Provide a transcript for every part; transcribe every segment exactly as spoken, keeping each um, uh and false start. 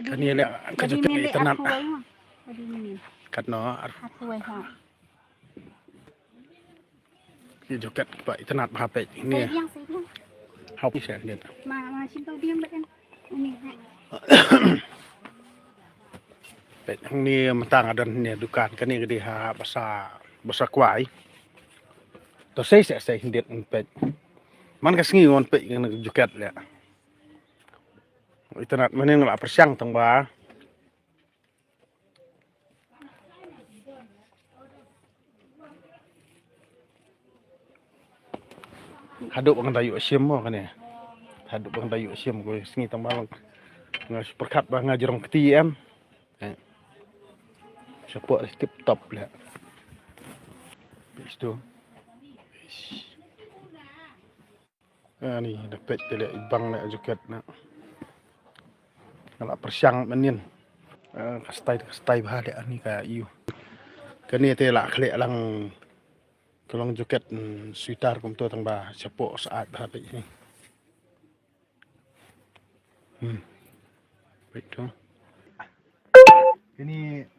Kane leh ka jacket itynnad. Katno ar. Ki jacket ba itynnad bha peit. Ni. Hau pi sa ni. Peit ni mynta nga don ni dukan kane ka dei ha Basa, Basa Kwai. To sei sei sei hyndiat peit. Man ka sngi ngan peit ka jacket leh. Itynnad mynnin nga la pyrshang tang ba. Haduh ba nga da ïoh shim mo kane. Haduh ba nga da ïoh shim ko sngi tang ba long. Nga shu pyrkhat ba nga jrong kti em. Eh. Shapoh tip top leh. Peit tu. Ani da peit te leh ibang leh jacket na. Nga la pyrshang mynnin. Eh, ka style, ka style bha leh ani ka ïu. Kane te la khleh lang ka long jacket, mm, sweater kumto tang ba shapoh syaid bha peit ni. Hmm. Peit tu. Kane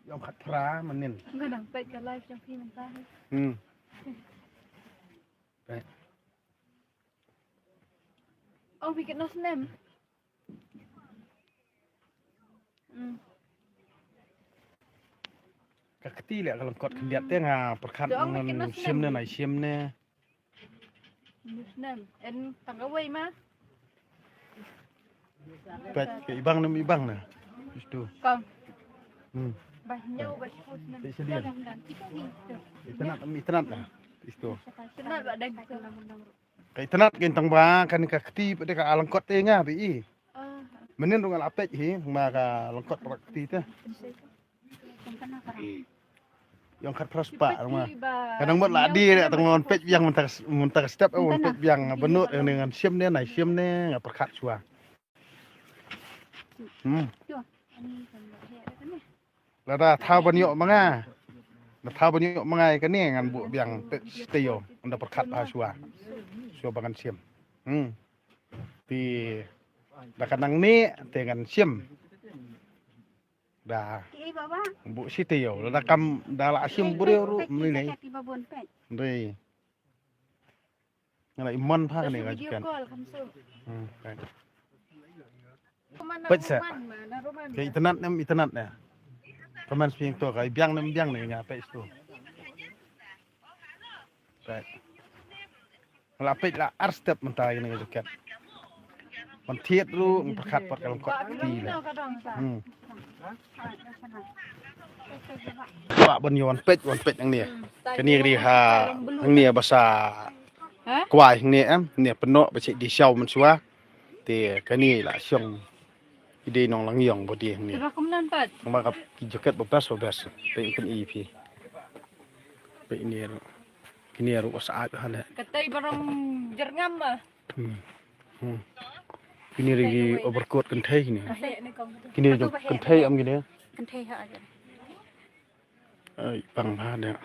ïong khatphra mynnin. Nga dang peit ka live jong phi mynta. Hmm. Peit. Oh, phi kit noh snem. Hmm. Ka kti leh ka lyngkot khyndiat te nga pyrkhat ngan shim ne nai shim ne. Snem en tang kawei ma. Peit ka ibang ne ibang ne. Istu. Kam. Hmm. Ba hynñiew ba shiphew snem. Peit sha dien. Itynnad, itynnad na. Istu. Itynnad ba dang. Ka itynnad kein tang ba kane ka kti pat ka lyngkot te nga phi i. Ah. Mynnin ruh nga la peit hi ma ka lyngkot pat ka kti te. Ïong khatphra spah ruh ma. Ka dang mut la die leh tang ban peit biang mynta ka, mynta ka step ban peit biang nga bynnud ïa ngan shim ne nai shim ne nga pyrkhat shuwa. Hmm. Lada thaw ban ïoh ma nga. Lada thaw ban ïoh ma nga ïa kane ngan buh biang te, te ïoh. Nda pyrkhat bha shuwa. Shuwa ba ngan shim. Hmm. Te da ka nangne te ngan shim. Da. Buh shi te ïoh. Lada kam da la shim briew ruh mli nei. Dei. Nga la imon pha kane ka jacket. Hmm, peit. Peit sa. Ka itynnad ne em itynnad ne. Comment sha phi to ka biang ne em biang ne nga peit tu. Peit. Nga la peit la ar step mynta kane ka jacket. Ban thied ruh nga pyrkhat pat ka lyngkot kti leh. Hmm. Ba ban ïoh wan peit, wan peit hangne. Kane ka dei ha hangne Basa Kwai hangne em, hangne Pynnoh ba sha dei shaw mynshuwa. Te kane la shong i dei nong Langïong ba dei hangne. Ba kumno pat? Ba ka ki jacket ba best ba best. Peit kan i phi. Peit ni ruh. Kine ruh ba syaid ha leh. Katai barang jerngam ma. Hmm. Hmm. Kine ri overcoat kynthei kine. Kine jong kynthei am kine. Kynthei ha aja. Ai, pang ha leh.